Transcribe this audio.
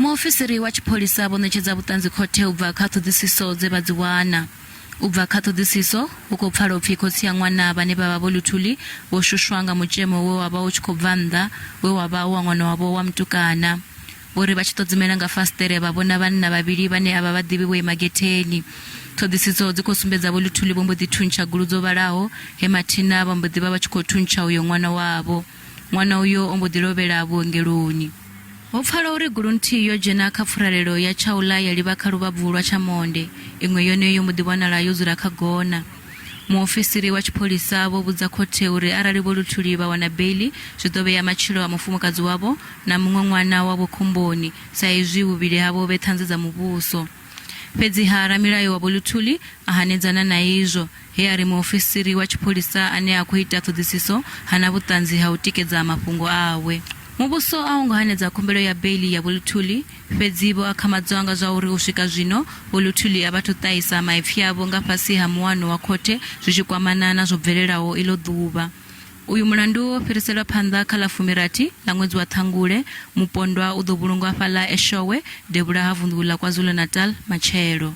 Muofisiri wa tshipholisa vho ṋetshedza vhuṱanzi khothe u bva kha ṱhoḓisiso dze vha dzi wana. U bva kha ṱhoḓisiso, hu khou pfala u pfi khotsi a ṅwana vhane vha vha Vho Luthuli vho shushwa nga mutshemo we wa vha u tshi khou bva nnḓa we wa vha u wa ṅwana wavho wa mutukana. Vho ri vha tshi ṱodzimela nga fasiṱere vha vhona vhanna vhavhili vhane a vha vha ḓivhi vho ima getheni. Ṱhoḓisiso dzi khou sumbedza Vho Luthuli vho mbo ḓi thuntsha gulu dzo vhalaho he mathina vha mbo ḓi vha vha tshi khou thuntsha uyo ṅwana wavho. Ṅwana uyo o mbo ḓi lovhela vhuongeloni. Ho pfala uri gulu nthihi yo dzhena kha pfuralelo ya tsha u ḽa ya livha kha luvhabvu lwa tsha monde, iṅwe yone yo mbo ḓi wanala yo dzula kha gona. Muofisiri wa tshipholisa vho vhudza khothe uri arali Vho Luthuli vha wana beiḽi zwi ḓo vhea matshilo a mufumakadzi wavho na muṅwe ṅwana wavho khomboni sa izwi vhuvhili havho vhe ṱhanzi dza muvhuso. Fhedziha ramilayo wa Vho Luthuli a hanedzana na izwo, he a ri muofisiri wa tshipholisa ane a khou ita ṱhoḓisiso ha na vhuṱanzi ha u tikedza mafhungo awe. Muvhuso a wo ngo hanedza khumbelo ya beiḽi ya Vho Luthuli, fhedzi vho akhamadzwa nga zwa uri u swika zwino Vho Luthuli a vha thu ṱahisa maipfi avho nga fhasi ha muano wa khothe zwi tshi kwamana na zwo bvelelaho iḽo ḓuvha. Uyu mulandu wo fhiriselwa phanḓa kha ḽa fumirathi ḽa ṅwedzi wa Ṱhangule. Mupondwa u ḓo vhulungwa fhaḽa Eshowe, devhula ha vunḓu ḽa KwaZulu-Natal matshelo.